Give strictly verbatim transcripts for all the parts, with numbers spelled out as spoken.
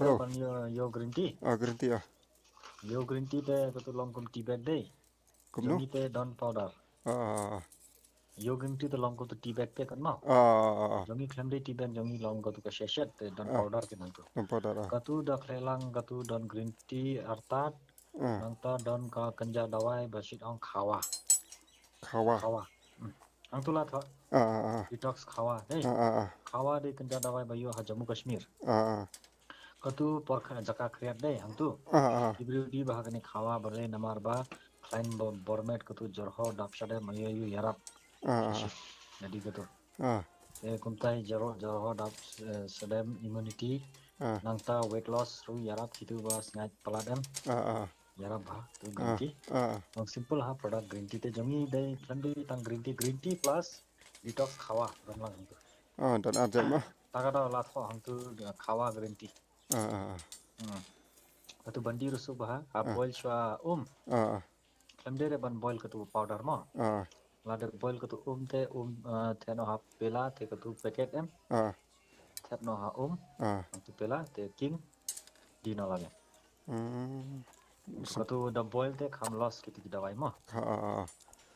Oh. Ban ïoh, ïoh green tea. Ah, green tea, ah. Ïoh green tea te katu long kum tea bag dei. Kumno? Jong ngi te don powder. Ah, ah, ah. Ïoh green tea te long katu tea bag te katno. Ah, ah, ah, ah. Jong ngi khlem dei tea bag, jong ngi long katu ka sachet te don, ah, powder te nangtu. Don powder, ah. Katu da khleh lang katu don green tea artat. Ah. Nangta don ka kynja dawai ba shit ong khawa. Khawa. Khawa. Hmm. Hangtu la thoh. Ah, ah, ah. Detox khawa. Hey. Ah, ah, ah. Khawa dei kynja dawai ba ïoh ha Jammu Kashmir. Ah, ah. Katu por kha jaka khriat dei hangtu. Ah, ah. Ki briew die bha ha kane khawa ba dei namar ba khlain bo-, bor met katu jorho dap shadem ma ïoh ïoh ïarap. Ah, ah. Shit. Jadi katu. Ah. Te kumta hi jorho, jorho dap, eh, shadem immunity. Ah. Nangta weight loss ruh ïarap kitu ba sngaid palat em. Ah, ah. Ïarap bha tu green tea. Ah, ah. Long simple ha product green tea te jong ngi dei khlem dei tang green tea, green tea plus detox khawa don lang hangtu. Ah, don ar jait mo. Ta ka daw la thoh hangtu, eh, khawa green tea. Ah, ah, ah. Hmm. Katu ban die ruh suk bha ha, ah, boil shuwa um. Ah, ah. Khlem dei re ban boil katu powder mo. Ah. Lada boil katu um te um, eh, theh noh ha pela te katu packet em. Ah. Thep noh ha um. Ah. Hangtu pela te king die noh lane. Hmm. Katu da boil te kham loss kiti ki dawai mo. Ah, ah, ah.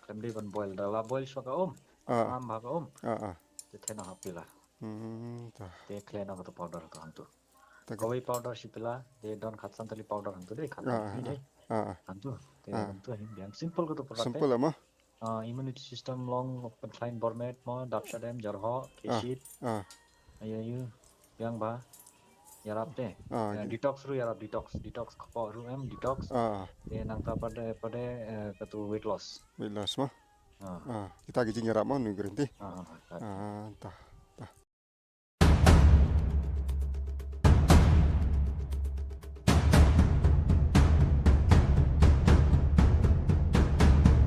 Khlem dei ban boil, da la boil shuwa ka um. Ah. Kham bha ka um. Ah, ah. Te theh noh ha pela. Hmm, ta. Te khleh noh katu powder tu hangtu. Ta ka- kawei powder shi pela, te don khatsan tylli powder hangtu dei, khatsan tylli dei. Ah, ah, ah. Hangtu, te, ah, hangtu hi biang simple katu product. Simple mo. Ah, immunity system long pynkhlain bor met mo, dap shadem, jorho, ah, keshit. Ah. Ayu ayu, biang bha. Ïarap te. Ah, eh, detox ruh ïarap detox, detox kpoh ruh em detox. Ah. Te nangta pat de, pat de, eh, katu weight loss. Weight loss mo. Ah. Ah, kita ki jingïarap mo nu green tea. Ah, ah, ah. Ah, ta.